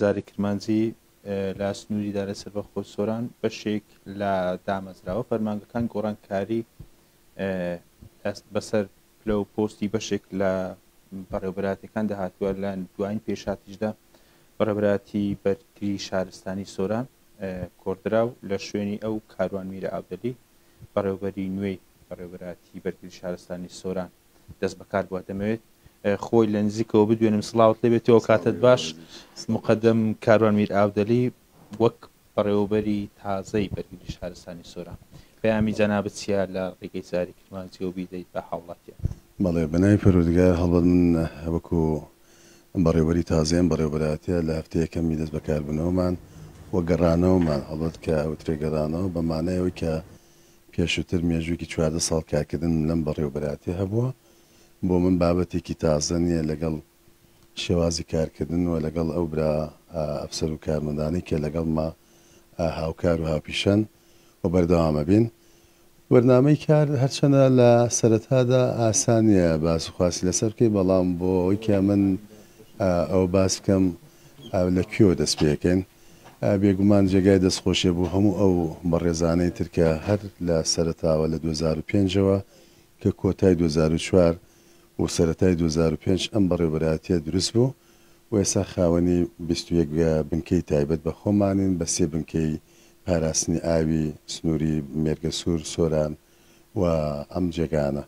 زاری کرمانجی لە سنووری ئیدارەی سەربەخۆی سۆران بەشێک لە دامەزراوە فەرمانگەکان گۆڕانکاری بەسەر پلە و پۆستی بەشێک لە بەڕێوبەراتەکان دەهاتووە لە دوایین پێشاتیشدا بەڕێوبەراتی بەرگری شارستانی سۆران گۆڕدرا و لە شوێنی ئەو کاروان میرە ئاودەلی بەڕێوبەری نوێی بەڕێوبەراتی بەرگری شارستانی سۆران دەست بەکار بووە. دەمەوێت خۆی لە نزیکەوە بدوێنم. سڵاوت لێ بێتەوە، کاتت باش. مقدم کاروان میر ئاودەلی وەک بەڕێوەبەری تازەی بەرگری شارستانی سۆران، پەیامی جەنابت چییە لە ڕێگەی زاری کرمانجیەوە بیدەیت بە هاوڵاتیان؟ بەڵێ، بەناوی پەروەردگار. هەڵبەت من وەکو بەڕێوەبەری تازەی ئەم بەڕێوەبەرایەتیە لە هەفتەی یەکەمی دەست بەکاربوونەوەمان و گەڕانەوەمان، هەڵبەت کە ئەوترێ گەڕانەوە بە مانای ئەوەی کە پێشووتر مێژوویەکی 14 ساڵ کارکردنم لەم بەڕێوەبەرایەتیە هەبووە، بۆ من بابەتێکی تازە نییە لەگەڵ شێوازی کارکردن و لەگەڵ ئەو برا ئەفسەر و کارمەندانەی کە لەگەڵما هاوکار و هاوپیشەن و بەردەوام ئەبین. بەرنامەی کار هەرچەندە لە سەرەتادا ئاسان نییە باس و خواسی لەسەر بکەی، بەڵام بۆ ئەوەی کە من ئەوە باس بکەم لە کوێوە دەست پێکەین، بێگومان جێگای دەستخۆشیە بۆ هەموو ئەو بەڕێزانەی تر کە هەر لە سەرەتاوە لە 2005 ەوە کە کۆتای 2004 و سەرەتای 2005 ئەم بەڕێوەبەرایەتیە دروست بوو و ئێستا خاوەنی 21 بنکەی تایبەت بە خۆمانین بە سێ بنکەی پاراستنی ئاوی سنووری مێرگەسوور، سۆران و ئەم جێگانە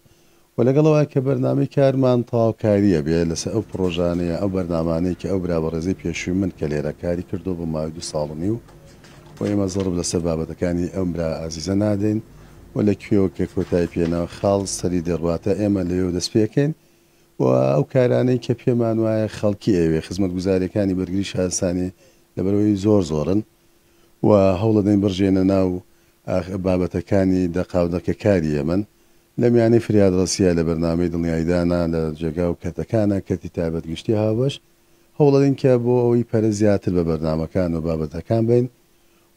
و لەگەڵ ئەوە کە بەرنامەی کارمان تەواوکارییە بێ لەسەر ئەو پڕۆژانەیە ئەو بەرنامانەی کە ئەو برا بەڕێزەی پێشووی من کە لێرە کاری کردووە بۆ ماوەی دوو ساڵ و نیو و ئێمە زەڕب لەسەر بابەتەکانی ئەم برا ئازیزە نادەین و لە کوێوە کە کۆتایی پێنا خاڵ سەری دێڕواتە ئێمە لەوێوە دەست پێکەین و ئەو کارانەی کە پێمان وایە خەڵکی ئەوێ خزمەتگوزاریەکانی بەرگری شارستانی لەبەرئەوەی زۆر زۆرن و هەوڵەدەین بڕژێنە ناو بابەتەکانی دەقاودەق کە کاری ئێمەن لە میانەی فریادڕەسییە لە بەرنامەی دڵنیاییدانە لە جێگا و کەرتەکانە، کەرتی تایبەت گشتی هاوبەش، هەوڵەدەین کە بۆ ئەوەی پەرە زیاتر بە بەرنامەکان و بابەتەکان بەین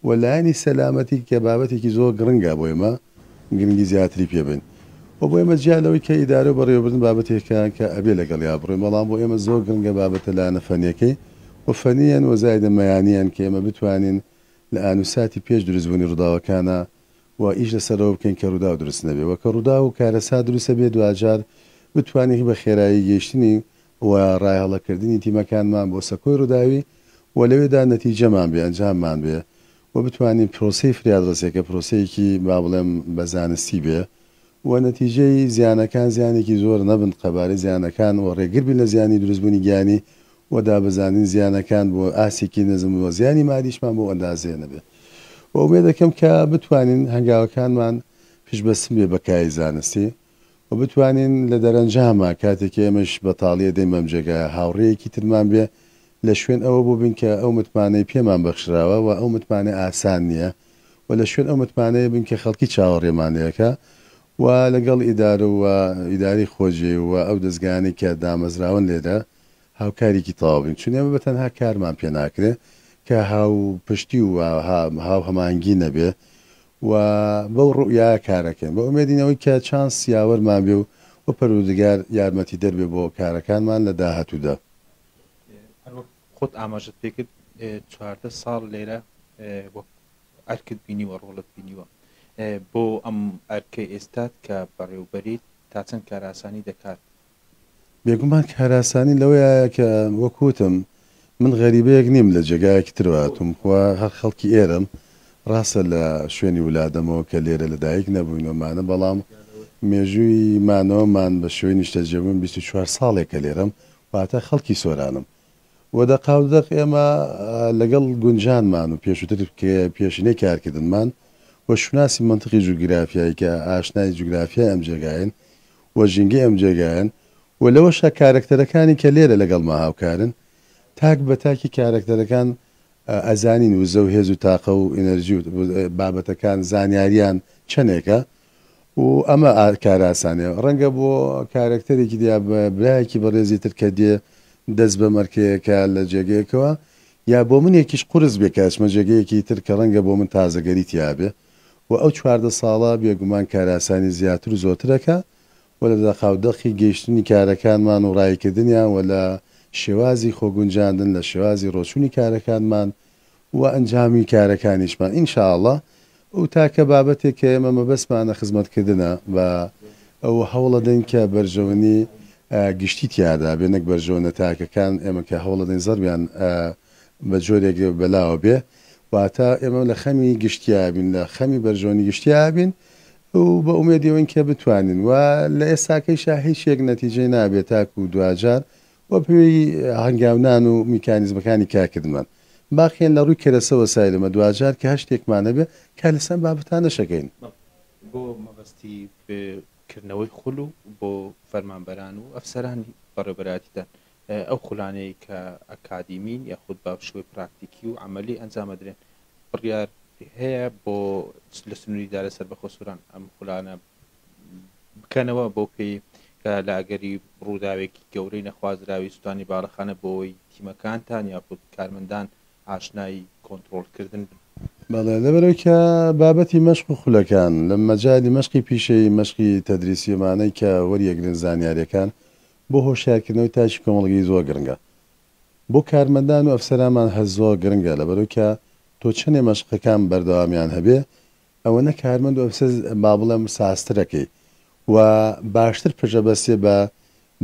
و لایەنی سەلامەتی کە بابەتێکی زۆر گڕنگە بۆ ئێمە گرنگی زیاتری پێ بەین و بۆ ئێمە جیا لەوەی کە ئیدارە و بەڕێوەبردن بابەتێکە کە ئەبێ لەگەڵیا بڕۆین بەڵام بۆ ئێمە زۆر گرنگە بابەتە لایەنە فەنیەکەی و فەنیەن و زایدە مەیانیەن کە ئێمە بتوانین لە ئان و ساتی پێش دروستبوونی ڕووداوەکانا و ئیش لەسەر ئەوە بکەین کە ڕووداو دروست نەبێ و کە ڕووداو و کارەسات دروست ئەبێ دواجار بتوانین بە خێرایی گەیشتنی و ڕایەڵەکردنی تیمەکانمان بۆ سەکۆی ڕووداوی و لەوێدا نەتیجەمان بێ ئەنجاممان بێ و بتوانین پرۆسەی فریادڕەسیەکە پرۆسەیەکی با بڵێم بە زانستی بێ و نەتیجەی زیانەکان زیانێکی زۆر نەبن قەبارەی زیانەکان و ڕێگر بین لە زیانی دروستبوونی گیانی و دابەزاندنی زیانەکان بۆ ئاستێکی نزم و زیانی مادیشمان بەو ئەندازەیە نەبێ و ئومێد دەکەم کە بتوانین هەنگاوەکانمان پشتبەستن بێ بە کایەی زانستی و بتوانین لە دەرەنجاما کاتێک کە ئێمەش بەتاڵییە دێین بەم جێگایە هاوڕێیەکی ترمان بێ لە شوێن ئەوە بووبین کە ئەو متمانەی پێمان بەخشراوە و ئەو متمانەیە ئاسان نییە و لە شوێن ئەو متمانەیە بین کە خەڵکی چاوەڕێمان لێکا و لەگەڵ ئیدارە و ئیدارەی خۆجێی و ئەو دەزگایانەی کە دامەزراون لێرە هاوکاریکی تەواو بین چون ئێمە بە تەنها کارمان پێ ناکرێ کە هاوپشتی و هاوهەماهەنگی نەبێ و بەو ڕوئیایە کارەکەین بە ئومێدین ئەوەی کە چانس یاوەرمان بێ و و پەروەردگار یارمەتیدەر بێ بۆ کارەکانمان لە داهاتوودا. هەروەک خۆت ئاماژەت پێکرد 14 ساڵ لێرە وەک ئەرکت بینیوە ڕۆڵت بینیوە بۆ ئەم ئەرکەی ئێستات کە بەڕێوبەریت تا چەند کارئاسانی دەکات؟ بێگومان کارئاسانی لەوەیایە کە وەک وتم من غەریبەیەک نیم لە جێگایەکی ترەوە هاتووم خوا هەر خەڵکی ئێرەم ڕاستە لە شوێنی ولادەمەوە کە لێرە لە دایک نەبووین و مانە بەڵام مێژووی مانەوەمان بە شێوەی نیشتەجێبوون 24 ساڵێکە لێرەم واتە خەڵکی سۆرانم و دەقاودەق ئێمە لەگەڵ گونجانمان و پێشووتر پێشینەی کارکردنمان و شوناسی مەنتقی جوگرافیایی کە ئاشنای جوگرافیای ئەم جێگایەن و ژینگەی ئەم جێگایەن و لەوەشا کارەکتەرەکانی کە لێرە لەگەڵما هاوکارن تاک بە تاکی کارەکتەرەکان ئەزانین وزە و هێز و تاقە و ئینەرجی و بابەتەکان زانیاریان چەنێکە و ئەمە کارئاسانیە ڕەنگە بۆ کارەکتەرێکی دی یا برایەکی بەڕێزی تر کە دێ دەست بە مەرکەیەکە لە جێگەیەکەوە یا بۆ منێکیش قورس بێ کە ئەچمە جێگەیەکی تر کە ڕەنگە بۆ من تازەگەری تیابێ و ئەو 14 ساڵە بێگومان کارئاسانی زیاتر و زۆرترەکە و لە دەقاودەقی گەیشتنی کارەکانمان و ڕاییکردنیان و لە شێوازی خۆگونجاندن، لە شێوازی ڕۆچوونی کارەکانمان و ئەنجامی کارەکانیشمان ان شاء اللە و تاکە بابەتێک کە ئێمە مەبەستمانە خزمەتکردنە بە و هەوڵەدەین کە بەرژەوەنی گشتی تیادا بێ نەک بەرژەوەنە تاکەکان ئێمە کە هەوڵەدەین زەربیان بە جۆرێک بەلاوە بێ واتە ئێمە لە خەمی گشتیا بین لە خەمی بەرژەوەنی گشتیا بین و بە ئومێدی ئەوەین کە بتوانین و لە ئێستاکەیشا هیچ یەک نەتیجەی نابێت تاکو دواجار و پێی هەنگاونان و میکانیزمەکانی کارکردنمان باقیان لە ڕووی کەرەسە وەسایلەمە دواجار کە هەر شتێکمان هەبێ کار لەسەر ئەم بابەتانەش ئەکەین. بۆ مەبەستی کردنەوەی خول و بۆ فەرمانبەران و ئەفسەرانی بەڕێوەبەرایەتیتان ئەو خولانەی کە ئەکادیمین یاخود بە شێوەی پراکتیکی و عەمەلی ئەنجام ئەدرێن بڕیار هەیە بۆ لە سنووری ئیدارە سەربەخۆ سۆران ئەم خولانە بکەنەوە بەو پێی کە لە ئەگەری ڕووداوێکی گەورەی نەخوازراوی سوتانی باڵەخانە بۆی تیمەکانتان یاخود کارمەندان ئاشنای کۆنتڕۆڵکردن بن. بەڵێ، لەبەرئەوەی کە بابەتی مەشق و خولەکان لە مەجالی مەشقی پیشەیی، مەشقی تەدریسی ئەمانەی کە وەریەگرن زانیاریەکان بۆ هۆشیارکردنەوەی تاکی کۆمەڵگەیی زۆر گرنگە. بۆ کارمەندان و ئەفسەرانمان هەر زۆر گرنگە لەبەرئەوەی کە تۆ چەنێ مەشقەکان بەردەوامیان هەبێ ئەوەنە کارمەند و ئەفسەر با بڵێم سازترەکەی و باشتر پشتئەبەستێ بە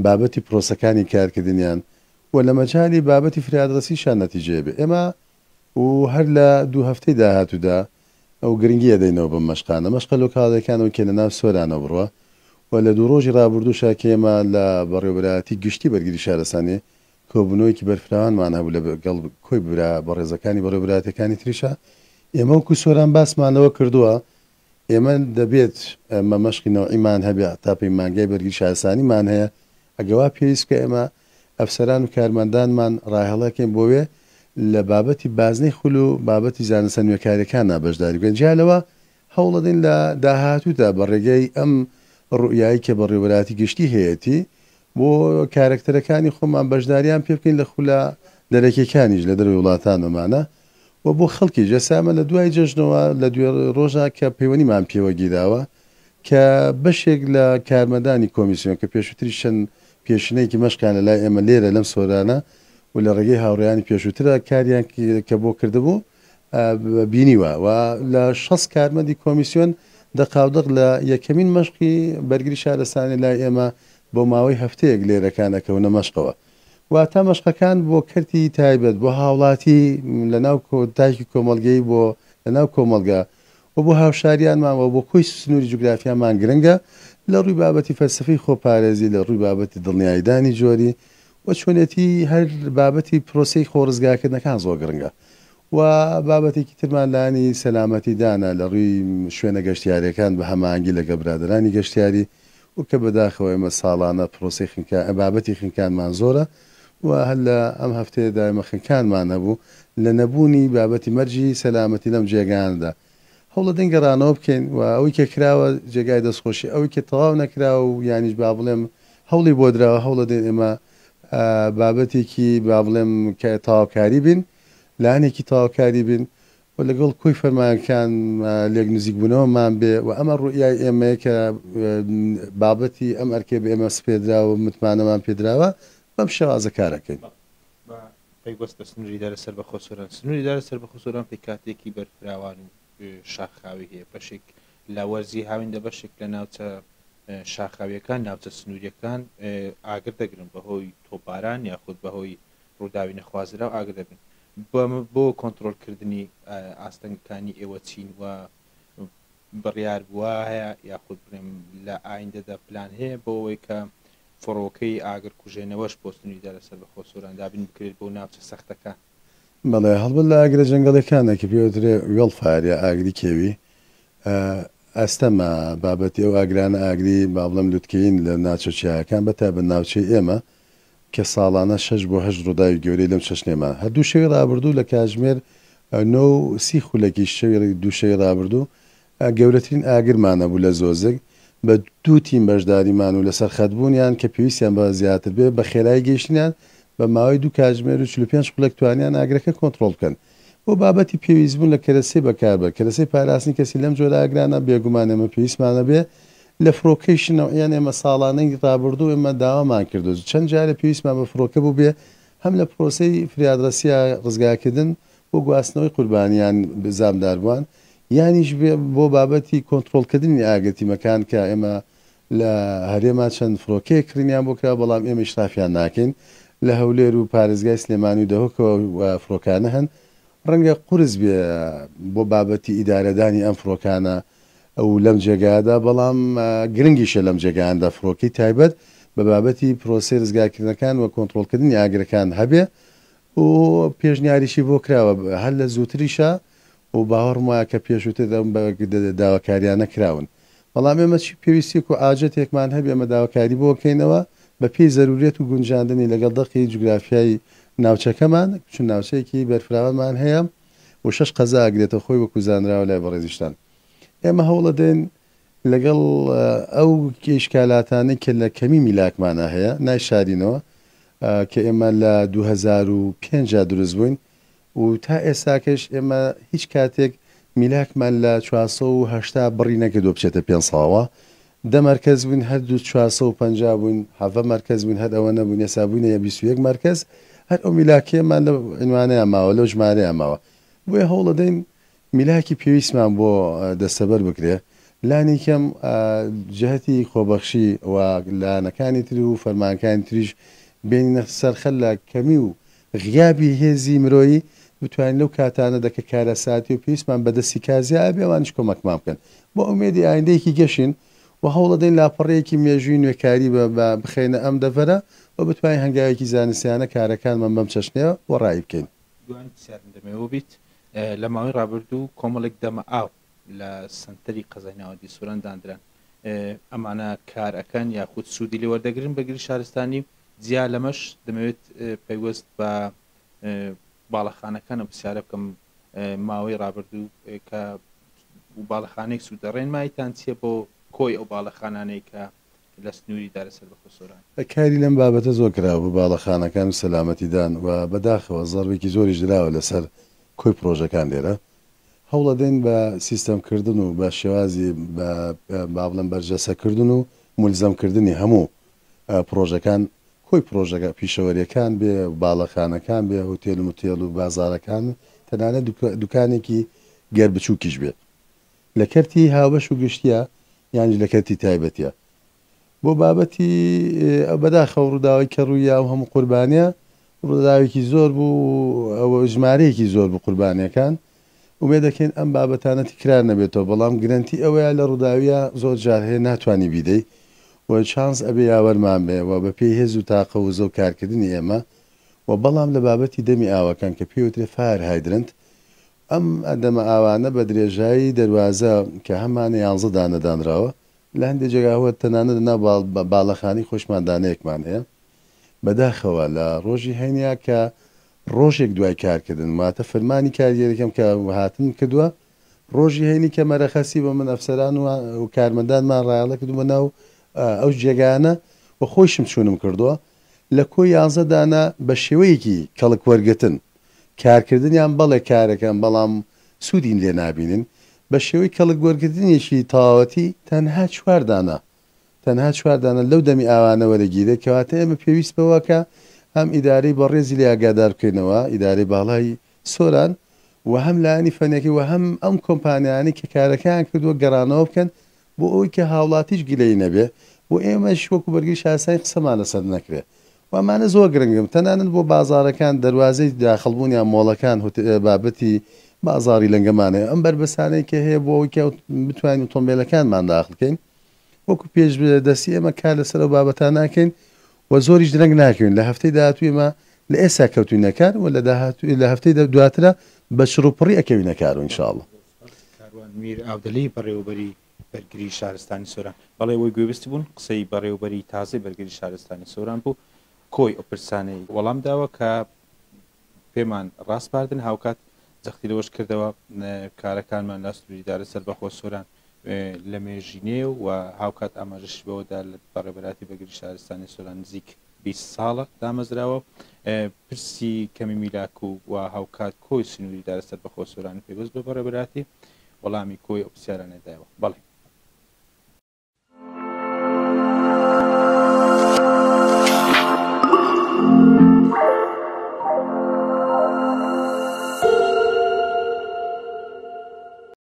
بابەتی پرۆسەکانی کارکردنیان و لە مەجالی بابەتی فریادڕەسیشا نەتیجەیە بێ ئێمە و هەر لە دوو هەفتەی داهاتوودا و گرنگی ئەدەینەوە بەم مەشقانە مەشقە لۆکاڵیەکان ئەوەی کە لە ناو سۆرانەوە بڕوا و لە دوو ڕۆژی ڕابوردووشا کە ئێمە لە بەڕێوەبەرایەتی گشتی بەرگری شارستانی کۆبوونەوەیەکی بەرفراوانمان هەبوو لە گەڵ کۆی برا بەڕێزەکانی بەڕێوەبەرایەتیەکانی تریشا ئێمە وەکو سۆران باسمان لەوە کردووە ئێمە دەبێت ئەمە مەشقی نەوعیمان هەبێ تا پەیمانگای بەرگری شارستانیمان هەیە ئەگە وا پێویست بکا ئێمە ئەفسەران و کارمەندانمان ڕاهێڵەکەین بۆ وێ لە بابەتی بازنەی خول و بابەتی زانستە نوێکاریەکاندا بەشداری بکەن جیا لەوە هەوڵەدەین لە داهاتوودا بە ڕێگەی ئەم ڕوئیایەی کە بەڕێوەبەرایەتی گشتی هەیەتی بۆ کارەکتەرەکانی خۆمان بەشداریان پێ بکەین لە خولە دەرەکیەکانیش لە دەرەوەی وڵاتان ئەمانە و بۆ خەڵکیش ئێستا ئەمە لە دوای جەژنەوە لە دوێ ڕۆژا کە پەیوەنیمان پێوە گیراوە کە بەشێک لە کارمەندانی کۆمیسیۆن کە پێشووتریش چەند پێشینەیەکی مەشقیان لە لای ئێمە لێرە لەم سۆرانە و لە ڕێگەی هاوڕێیانی پێشووترە کاریان کە بۆ کردبوو بینیوە و لە 60 کارمەندی کۆمیسیۆن دەقاودەق لە یەکەمین مەشقی بەرگری شارستانی لای ئێمە بۆ ماوەی هەفتەیەک لێرەکان ئەکەونە مەشقەوە. واتە مەشقەکان بۆ کەرتی تایبەت، بۆ هاوڵاتی لە ناو تاکی کۆمەڵگەیی بۆ لە ناو کۆمەڵگە و بۆ هاوشاریانمان و بۆ کۆی سنووری جوگرافیامان گرنگە لە ڕووی بابەتی فەلسەفەی خۆپارێزی، لە ڕووی بابەتی دڵنیاییدانی جۆری و چۆنێتی هەر بابەتی پرۆسەی خۆ ڕزگارکردنەکان زۆر گرنگە و بابەتێکی ترمان لایەنی سەلامەتیدانە لە ڕووی شوێنە گەشتیارییەکان بە هەماهەنگی لەگەڵ برادەرانی گەشتیاری و کە بەداخەوە ئێمە ساڵانە پرۆسەی خنکان بابەتی خنکانمان زۆرە و هەر لە ئەم هەفتەیەدا ئێمە خنکانمان هەبوو لە نەبوونی بابەتی مەرجی سەلامەتی لەم جێگایانەدا هەوڵەدەین گەڕانەوە بکەین و ئەوەی کە کراوە جێگای دەستخۆشی ئەوەی کە تەواو نەکراوە و یانیش با بڵێم هەوڵی بۆ دراوە هەوڵەدەین ئێمە بابەتێکی با بڵێم کە تەواوکاری بین لایەنێکی تەواوکاری بین و لەگەڵ کۆی فەرمانەکان لێک نزیکبوونەوەمان بێ و ئەمە ڕوئیای ئێمەیە کە بابەتی ئەم ئەرکەی بە ئێمە سپێردراوە و متمانەمان پێدراوە بەم شێوازە کارەکەین. با پەیوەست بە سنووری ئیدارە سەربەخۆ سۆران، سنووری ئیدارە سەربەخۆ سۆران پێکهاتەیەکی بەرفراوان و شاخاوی هەیە، بەشێک لە وەرزی هاویندا بەشێک لە ناوچە شاخاوییەکان، ناوچە سنوورییەکان ئاگر دەگرن بەهۆی تۆپباران یاخود بەهۆی ڕووداوی نەخوازراو ئاگر دەگرن. بۆ کۆنترۆڵکردنی ئاستەنگەکانی ئێوە چین و بڕیار وایە یاخود بڵێم لە ئایندەدا پلان هەیە بۆ ئەوەی کە فڕۆکەی ئاگر کوژێنەوەش بۆ سنووری ئیدارە سەربەخۆ سۆران دابین بکرێت بۆ ناوچە سەختەکان؟ بەڵێ هەڵبەت لە ئاگرە جەنگەڵیەکاندا کە پێی وترێ وێڵ فایەر یا ئاگری کێوی ئەستەمە بابەتی ئەو ئاگرانە ئاگری با بڵێم لوتکەیین لە ناچە چیایەکان بە تایبەت ناوچەی ئێمە کە ساڵانە شەش بۆ هەشت ڕووداوی گەورەی لەم چەشنەیمان هەر دوو شەوی ڕابردوو لە کاتژمێر نۆ و سی خولەکی شەوی دوو شەوی ڕابردوو گەورەترین ئاگرمان هەبوو لە زۆزک بە دوو تیم بەشداریمان و لەسەر خەت بوونیان کە پێویستیان بە زیاتر بێ بە خێرایی گەیشتنیان بە ماوەی دوو کاتژمێر و 45 خولەک توانیان ئاگرەکە کۆنتڕۆڵ بکەن بۆ بابەتی پێویستبوون لە کەرەسەی بەکاربەر کەرەسەی پاراستنی کەسی لەم جۆرە ئاگرانە بێگومان ئێمە پێویستمانە بێ لە فڕۆکەیش نەوعیان ئێمە ساڵانەی ڕابردوو ئێمە داوامان کردووە چەند جارێ پێویستمان بە فڕۆکە بووبێ. هەم لە پرۆسەی فریادڕەسییا ڕزگارکردن بۆ گواستنەوەی قوربانیان زامداربووان یانیش بۆ بابەتی کۆنتڕۆڵکردنی ئاگر تیمەکان کە ئێمە لە هەرێما چەند فڕۆکەیەک کڕینیان بۆ کراوە بەڵام ئێمە ئیشرافیان ناکەین لە هەولێر و پارێزگای سلێمانی و دهۆکەوە فڕۆکانە هەن ڕەنگە قورس بێ بۆ بابەتی ئیدارەدانی ئەم فڕۆکانە و لەم جێگایەدا بەڵام گرنگیشە لەم جێگایاندا فڕۆکەی تایبەت بە بابەتی پرۆسەی ڕزگارکردنەکان و کۆنتڕۆڵکردنی ئاگرەکان هەبێ و پێشنیاریشی بۆ کراوە هەر لە زووتریشا و باوەڕم وایە کە پێشووتر ئەم داواکاریانە کراون بەڵام ئێمە چی پێویستیەک و عاجەتێکمان هەبێ ئێمە داواکاری بۆ کەینەوە بە پێی زەرورێت و گونجاندنی لەگەڵ دەقی جوگرافیای ناوچەکەمان چون ناوچەیەکی بەرفراوانمان هەیە و شەش قەزا ئەگرێتە خۆی وەکو زانراوە لای بەڕێزیشتان ئێمە هەوڵەدەین لەگەڵ ئەو ئیشکالاتانەی کە لە کەمی میلاکمانا هەیە نایشارینەوە کە ئێمە لە 2005 دا دروست بووین و تا ئێستاکەش ئێمە هیچ کاتێک میلاکمان لە 480 بڕی نەکردووە بچێتە پێنج ساڵە دە مەرکەز بووین هەر دوو 450 بووین حەڤە مەرکەز بووین هەر ئەوە نەبووین ئێستا بووینە 21 مەرکەز هەر ئەو میلاکەیەمان لەو عینوانەیان ماوە لەو ژمارەیان ماوە بۆیە هەوڵەدەین میلاکی پێویستمان بۆ دەستەبەر بکرێ، لانیکەم جەهتی خۆبەخشی و لایەنەکانی تر و فەرمانگەکانی تریش بێنینە سەر خەت لە کەمی و غیابی هێزی مرۆیی بتوانین لەو کاتانەدا کە کارەساتی و پێویستمان بە دەستی کار زیاد بێ ئەوانیش کۆمەکمان بکەن بۆ ئومێدی ئایندەیەکی گەشین و هەوڵەدەین لاپەڕەیەکی مێژووی نوێکاری بە بخەینە ئەم دەڤەرە و بتوانین هەنگاوێکی زانستیانە کارەکانمان بەم چەشنەیە وەڕایی بکەین. دوایین پرسیارم دەمەوێ بیت لە ماوەی ڕابردوو کۆمەڵێک دەمە ئاو لە سەنتەری قەزای ناوەندی سۆران داندران، ئەمانە کار ئەکەن یاخود سوودی لێ وەردەگرن بەرگری شارستانی؟ جیا لەمەش دەمەوێت پەیوەست بە باڵەخانەکان ئەم پرسیارە بکەم، ماوەی ڕابردوو کە باڵەخانەیەک سووتا ڕێنماییتان چییە بۆ کۆی ئەو باڵەخانانەی کە لە سنووری دارە سەربەخۆ سۆران؟ کاری لەم بابەتە زۆر کراوە بۆ باڵەخانەکان و سەلامەتیدان و بەداخەوە زەڕبێکی زۆریش دراوە لەسەر کۆی پڕۆژەکان لێرە هەوڵەدەین بە سیستەم کردن و بە شێوازی بە با بڵێم بەرجەسە کردن و مولزەم کردنی هەموو پڕۆژەکان کۆی پڕۆژەکە پیشەوەریەکان بێ باڵەخانەکان بێ هوتێل و متێل و بازارەکان تەنانەت دوکانێکی گەر بچووکیش بێ لە کەرتی هاوبەش و گشتیە یانیش لە کەرتی تایبەتیە. بۆ بابەتی ئەو بەداخەوە ڕووداوەی کە ڕوویا و هەموو قوربانیە ڕووداوێکی زۆر بوو و ژمارەیەکی زۆر بوو قوربانیەکان ئومێد دەکەین ئەم بابەتانە تکرار نەبێتەوە بەڵام گرەنتی ئەوەیە لە ڕووداویە زۆر جار هەیە ناتوانی بیدەی و چانس ئەبێ یاوەرمان بێ و بەپێی هێز و تاقە وزە و کارکردنی ئێمە و بەڵام لە بابەتی دەمی ئاوەکان کە پێی وترێ fire hydrant ئەم دەمە ئاوانە بە درێژایی دەروازە کە هەمانە یانزە دانە دانراوە، لە هەندێ جێگاوە تەنانەت لە ناو باڵەخانەی خۆشمان دانەیەکمان هەیە. بەداخەوە لە ڕۆژی هەینیا کە ڕۆژێک دوای کارکردن واتە فەرمانی کارگێریکەم کە هاتنم کردووە، ڕۆژی هەینی کە مەرەخەسی بۆ من ئەفسەران و کارمەندانمان ڕایەڵە کردوومە ناو ئەو جێگایانە و خۆیشم چوونم کردووە، لە کۆی یانزە دانە بە شێوەیەکی کەڵک وەرگرتن کارکردنیان بەڵێ کارەکەن بەڵام سوودین لێ نابینن بە شێوەی کەڵک وەرگرتنێکی تەواوەتی تەنها چوار دانە تەنها چوار دانە لەو دەمی ئاوانە وەرەگیرێ کەواتە ئێمە پێویست بەوە کە هەم ئیدارەی بەڕێزی لێ ئاگادار بکەینەوە ئیدارەی باڵای سۆران و هەم لایەنی فەنیەکەی و هەم ئەم کۆمپانیانەی کە کارەکەیان کردووە گەڕانەوە بکەن بۆ ئەوەی کە هاوڵاتیش گلەیی نەبێ و ئێمەش وەکو بەرگری شارستانی قسەمان لەسەر نەکرێ و ئەمانە زۆر گرنگن تەنانەت بۆ بازاڕەکان دەروازەی داخڵ بوون یان مۆڵەکان بابەتی بازاڕی لەنگەمان هەیە ئەم بەربەستانەی کە هەیە بۆ ئەوەی کە بتوانین ئۆتۆمبێلەکانمان داخڵ کەین وەکو پێش دەستی ئێمە کار لەسەر ئەو بابەتانە ناکەین و زۆریش درەنگ ناکەوین لە هەفتەی داهاتوو ئێمە لە ئێستا کەوتوینە کار و لە داهاتوو لە هەفتەی دواترە بە چڕوپڕی ئەکەوینە کار ان شاء اللە. کاروان میر ئاودەلی بەڕێوەبەری بەرگری شارستانی سۆران. بەڵێ ئەوەی گوێبیست بوون قسەی بەڕێوەبەری تازەی بەرگری شارستانی سۆران بوو کۆی ئەو پرسانەی وەڵام داوە کە پێمان ڕاسپاردن هاوکات جەختی لەوەش کردەوە کارەکانمان لە سنووری ئیدارە سەربەخۆ سۆران لە مێژینەیە و هاوکات ئاماژەشی بەوەدا لە بەڕێوەبەراتی بەرگری شارستانی سۆران نزیک 20 ساڵە دامەزراوە پرسی کەمی میلاک و و هاوکات کۆی سنووری ئیدارە سەربەخۆ سۆرانی پەیوەست بە بەڕێوەبەراتی وەڵامی کۆی ئەو پرسیارانە دایەوە. بەڵێ.